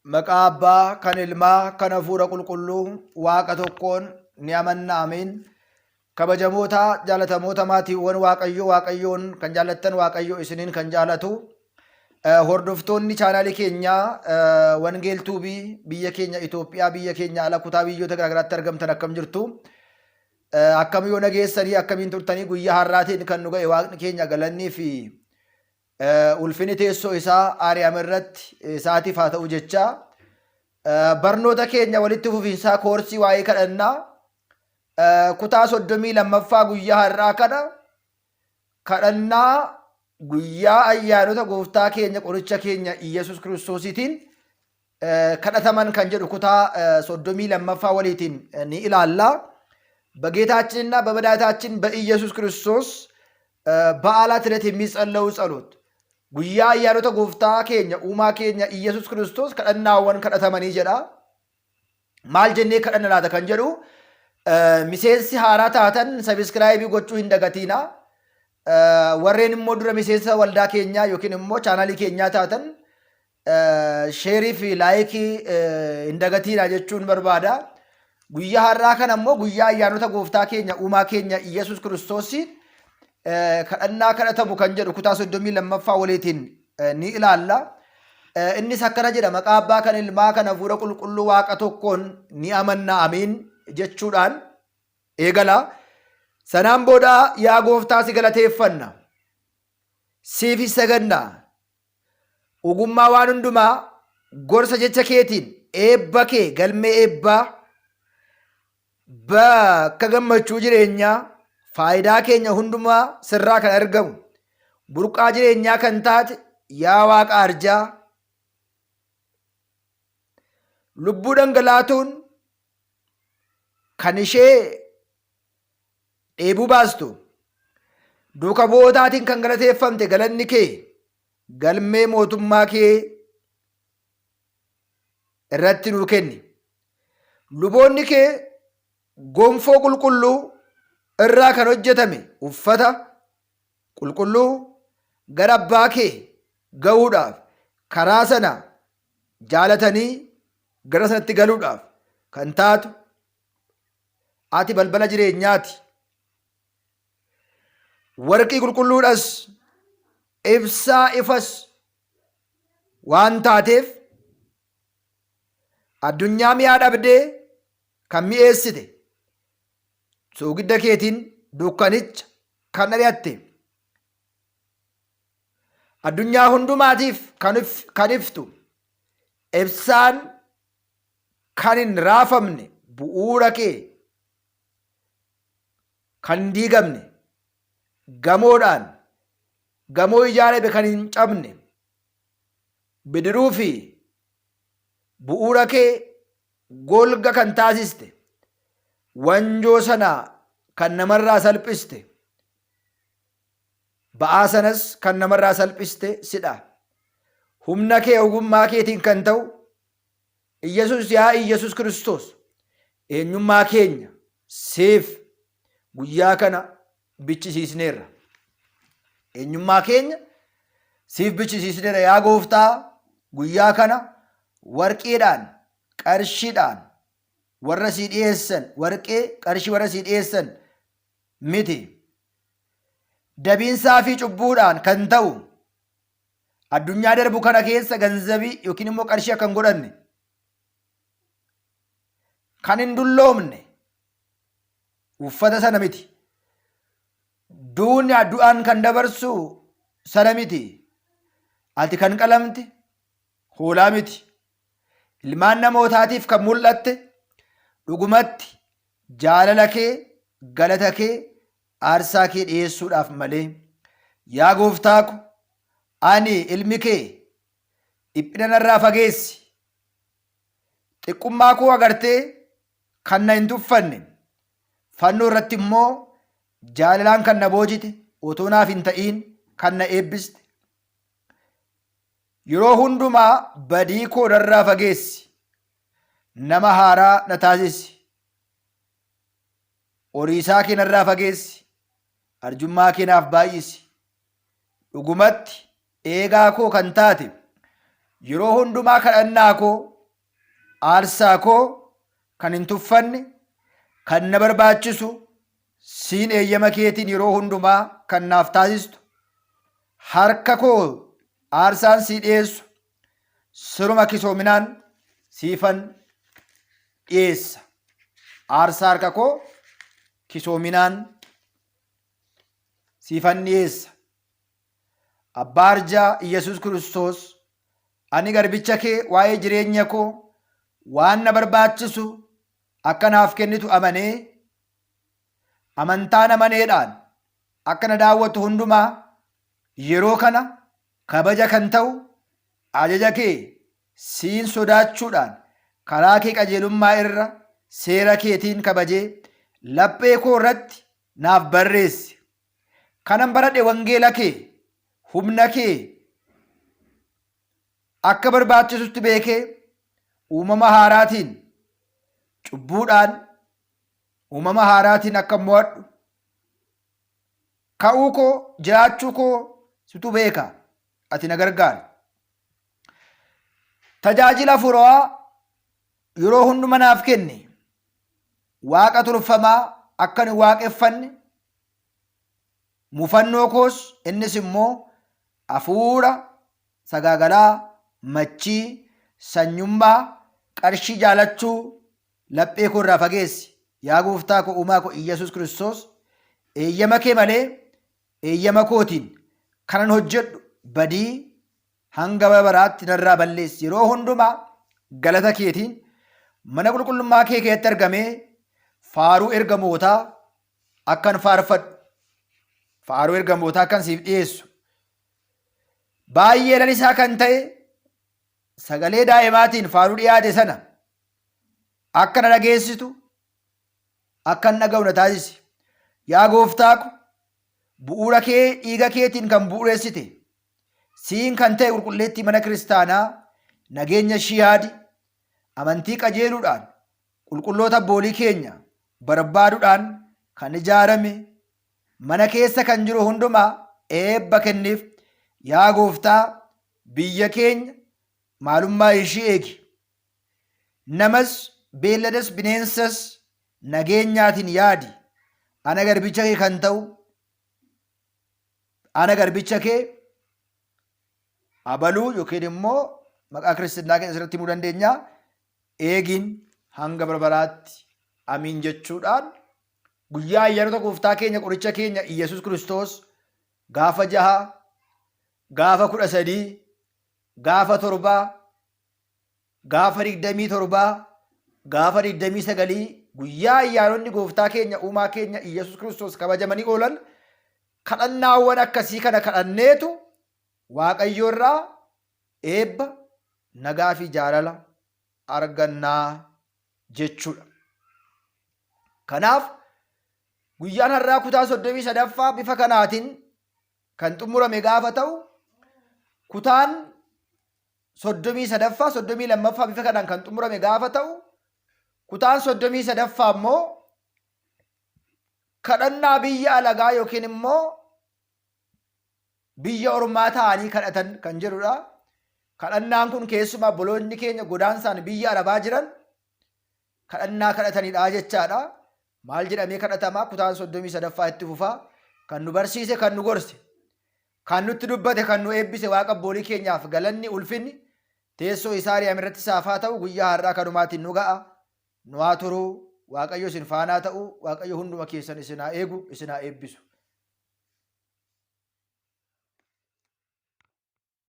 Maqaa Abbaa, kan Ilmaa, kan Hafuura Qulqulluu, Waaqa tokkoon ni amanna. Ameen. Kabajamoota, jaalatamoota maatiiwwan Waaqayyoo, Waaqayyoon kan jaallattan, Waaqayyo isiniin kan jaalatu. Hordoftoonni chaanaalii keenyaa Wangeel Tuubii biyya keenya Itoophiyaa, biyya keenya ala kutaa biyyoota garaagaraatti argamtan akkam jirtu? Akkam yoo nageessanii akkamiin turtanii guyyaa har'aatiin kan nu ga'e Waaqni keenya galannii fi Ulfinni teessoo isaa Aariyaam irratti isaatiif haa ta'u jecha barnoota keenya walitti fufiinsaa koorsii waa'ee kadhannaa kutaa 32ffaa guyyaa har'aa kana kadhannaa guyyaa ayyaanota gooftaa keenya qoricha keenya Iyyasuus Kiristoosiitiin kadhataman kan jedhu kutaa 32ffaa waliitiin ni ilaalla. በጌታችንና በመድኃኒታችን በኢየሱስ ክርስቶስ በዓላት ዕለት የሚጸለዩ ጸሎት guyyaa ayyaanota gooftaa keenya uumaa keenya Iyyasuus Kiristoos kadhannaawwan kadhatamanii jedha. Maal jennee kadhanna laata kan jedhu miseensi haaraa taatan subscribe gochuu hin dagatiina. Warreen immoo dura miseensa waldaa keenyaa yookiin immoo chaanaalii keenyaa taatan share fi like hin dagatiina jechuun barbaada. Guyyaa har'aa kana immoo guyyaa ayyaanota gooftaa keenya uumaa keenya Iyyasuus Kiristoos kadhannaa kadhatamu kan jedhu kutaa 32ffaa waliitiin ni ilaalla. Innis akkana jedha: maqaa abbaa kan ilmaa kan hafuura qulqulluu waaqa tokkoon ni amanna amiin jechuudhaan eegala. Sanaan booda yaa gooftaa si galateeffanna. Siif saganna. Ogummaa waan hundumaa gorsa jecha keetiin eebba kee galmee eebbaa bakka gammachuu jireenyaa faayidaa keenya hundumaa sirraa kan argamu burqaa jireenyaa kan taate yaa waaqa arjaa lubbuu dhangalaatuun kan ishee dheebuu baastu duuka bu'ootaatiin kan galateeffamte galanni kee galmee mootummaa kee irratti nuu kenni. Luboonni kee gonfoo qulqulluu irraa kan hojjetame uffata qulqulluu gara abbaa kee ga'uudhaaf karaa sana jaalatanii gara sanatti galuudhaaf kan taatu ati balbala jireenyaati. Warqii qulqulluudhas ibsaa ifas waan taateef addunyaa mi'aa dhabdee kan mi'eessite soogidda keetiin dukkanicha kan ari'atte addunyaa hundumaatiif kan iftu ibsaan kan hin raafamne bu'uura kee kan hin diigamne gamoodhaan gamoo ijaarame kan hin cabne bidiruu fi bu'uura kee golga kan taasiste wanjoo sana kan namarraa salphiste ba'aa sanas kan namarraa salphiste sidha. Humna kee ogummaa keetiin kan ta'u Iyyasuus yaa Iyyasuus Kiristoos eenyummaa keenya siif guyyaa kana bichisiisneerra. Eenyummaa keenya siif bichisiisneerra yaa gooftaa guyyaa kana warqeedhaan qarshiidhaan warra sii dhiyeessan warqee qarshii warra sii dhiyeessan miti. Dabiinsaa fi cubbuudhaan kan ta'u addunyaa darbu kana keessa ganzabii yookiin immoo qarshii akka hin godhanne kan hin dulloomne uffata sana miti. Duuni du'aan kan dabarsu sana miti. Ati kan qalamte hoolaa miti. Ilmaan namootaatiif kan mul'atte dhugumatti jaalala kee, galata kee, aarsaa kee dhiyeessuudhaaf malee. Yaa gooftaa ko, ani ilmi kee dhiphina narraa fageessi. Xiqqummaa koo agartee kan na hin tuffanne, fannoo irratti immoo jaalalaan kan na boojite, otoo naaf hin ta'iin kan na eebbiste. Yeroo hundumaa badii koo narraa fageessi. Nama haaraa na taasisi. Horiisaa kee narraa fageessi. Arjummaa kee naaf baay'isi. Dhugumatti eegaa koo kan taate yeroo hundumaa kadhannaa koo Aarsaa koo kan hin tuffanne, kan na barbaachisu siin eeyyama keetiin yeroo hundumaa kan naaf taasistu, harka koo aarsaan sii dhiyeessu siruma kisoominaan siifan dhiyeessa. Aarsaa harka koo kisoominaan siifan dhiyeessa. Abbaa arjaa Iyyasuus Kiristoos, ani garbicha kee waa'ee jireenya koo waan na barbaachisu akka naaf kennitu amanee, amantaan amaneedhaan akka na daawwattu hundumaa yeroo kana kabaja kan ta'u ajaja kee siin sodaachuudhaan karaa kee qajeelummaa irra seera keetiin kabajee laphee koo irratti naaf barreessi. Kanan baradhe wangeela kee, humna kee akka barbaachisutti beekee uumama haaraatiin cubbuudhaan uumama haaraatiin akka mo'adhu ka'uu koo jiraachuu koo situ beeka ati na gargaari. Tajaajila hafuurawaa yeroo hunduma naaf kenni. Waaqa tolfamaa akka hin waaqeffanne mufannoo koos innis immoo hafuura sagaagalaa, machii, sanyummaa, qarshii jaalachuu laphee koo irraa fageessi. Yaa gooftaa koo uumaa koo Iyyasuus Kiristoos eeyyama kee malee eeyyama kootiin kanan hojjedhu badii hanga bara baraatti narraa balleessi. Yeroo hundumaa galata keetiin mana qulqullummaa kee keessatti argamee faaruu ergamootaa akkan faarfadhu, faaruu ergamootaa akkan siif dhiyeessu, baay'ee lalisaa kan ta'e sagalee daa'imaatiin faaruu dhiyaate sana akka na dhageessitu, akkan dhaga'u na taasisi. Yaa gooftaa ko, bu'uura kee dhiiga keetiin kan bu'uureessite, siin kan ta'e qulqulleettii mana kiristaanaa nageenya ishii yaadi, amantii qajeeluudhaan qulqulloota abboolii keenya barbaaduudhaan kan ijaarame mana keessa kan jiru hundumaa eebba kenniif. Yaa gooftaa, biyya keenya maalummaa ishii eegi. Namas, beelladas, bineensas nageenyaatiin yaadi. Ana garbicha kee kan ta'u, ana garbicha kee abaluu yookiin immoo maqaa kiristinnaa keenya asirratti himuu dandeenya. Eegiin hanga barbaraatti amiin jechuudhaan guyyaa ayyaanota gooftaa keenya qoricha keenya Iyyasuus Kiristoos gaafa 6, gaafa 13, gaafa 7, gaafa 27, gaafa 29 guyyaa ayyaanonni gooftaa keenya uumaa keenya Iyyasuus Kiristoos kabajamanii oolan kadhannaawwan akkasii kana kadhanneetu Waaqayyo irraa eebba, nagaa fi jaalala argannaa jechuudha. Kanaaf guyyaan har'aa kutaa 33ffaa bifa kanaatiin kan xumurame gaafa ta'u kutaan 33ffaa 32ffaa bifa kanaan kan xumurame gaafa ta'u kutaan 33ffaa immoo kadhannaa biyya alagaa yookiin immoo biyya ormaa ta'anii kadhatan kan jedhudha. Kadhannaan kun keessumaa obboloonni keenya godaansaan biyya arabaa jiran kadhannaa kadhatanidha jechaadha. Maal jedhamee kadhatama? Kutaan 33ffaa itti fufa. Kan nu barsiise, kan nu gorse, kan nutti dubbate, kan nu eebbise Waaqa abboolii keenyaaf galanni ulfinni teessoo isaa Ariyaam irratti saafaa ta'u guyyaa har'aa kanumaatiin nu ga'a. Nu haa turu. Waaqayyo isin faanaa ta'u. Waaqayyo hunduma keessan isin haa eegu, isin haa eebbisu.